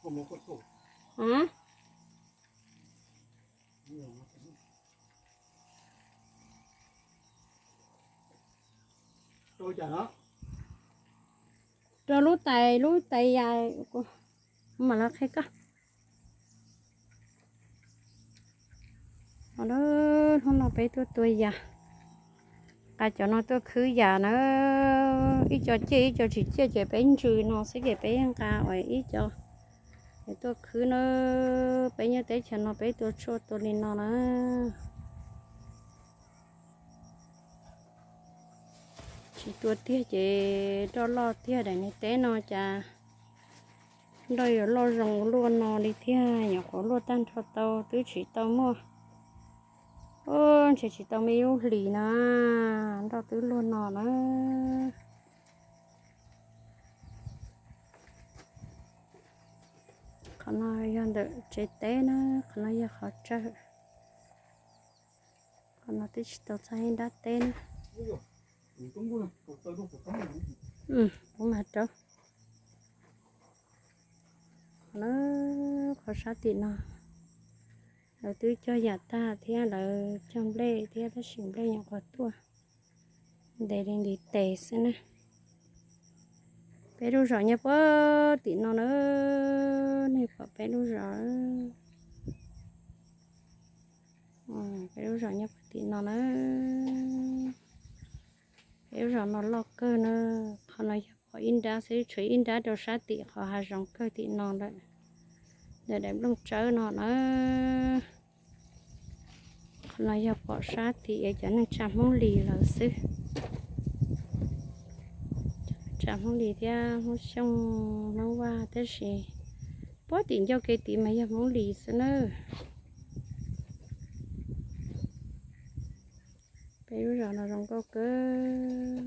Rau lub tais, lub tais yas, mam los qhia koj. Hnub no peb tuaj tua yas, nqa cov no tuaj khwb yas na. Ib co ciaj ib co tsis ciaj ces peb ntsws no xwb ces peb nqa ua ib co es tuaj khwb na. Peb nyob teb chaws no peb tua tshuaj tua li no na. Tsis tua tiag ces nroj loj tiag, daim niag teb no cas nroj yuav loj zoo luaj no li thiab. Nyuam qhuav luaj tag nrho tau twb tsis tau muaj, ntshe tsis tau me ib lub hlis na, nroj twb luaj no na. Qhov no yog ntawm tsev teb na, qhov no yog qhov tsawg. Qhov no twb tsis tau txog ib nrab teb na. Kuv mam rau. Qhov sab tim no lawv twb cog yam tag thiab lawv cog nplej thiab tab sis nplej nyuam qhuav tuaj ntev li ntiv tes xwb na. Peb lub zos nyob puag tim no na, nej pom peb lub zos, peb lub zos nyob puag tim no na. Peb lub zos no loj kawg na. Qhov no yog pom ib nrab xwb, tshuav ib nrab rau sab tim qhov hav zoov kawg tim no lawm, ntawm daim nplooj tsawb no na. Qhov no yog pom sab tim cov neeg tsa Hmoob Lis lawm xwb. Tsa Hmoob Lis thiab Hmoob Xyooj, Hmoob Vaj, tab sis puag tim ncauj ke tid mas yog Hmoob Lis xwb na. Peb lub zos no zoo nkauj kawg.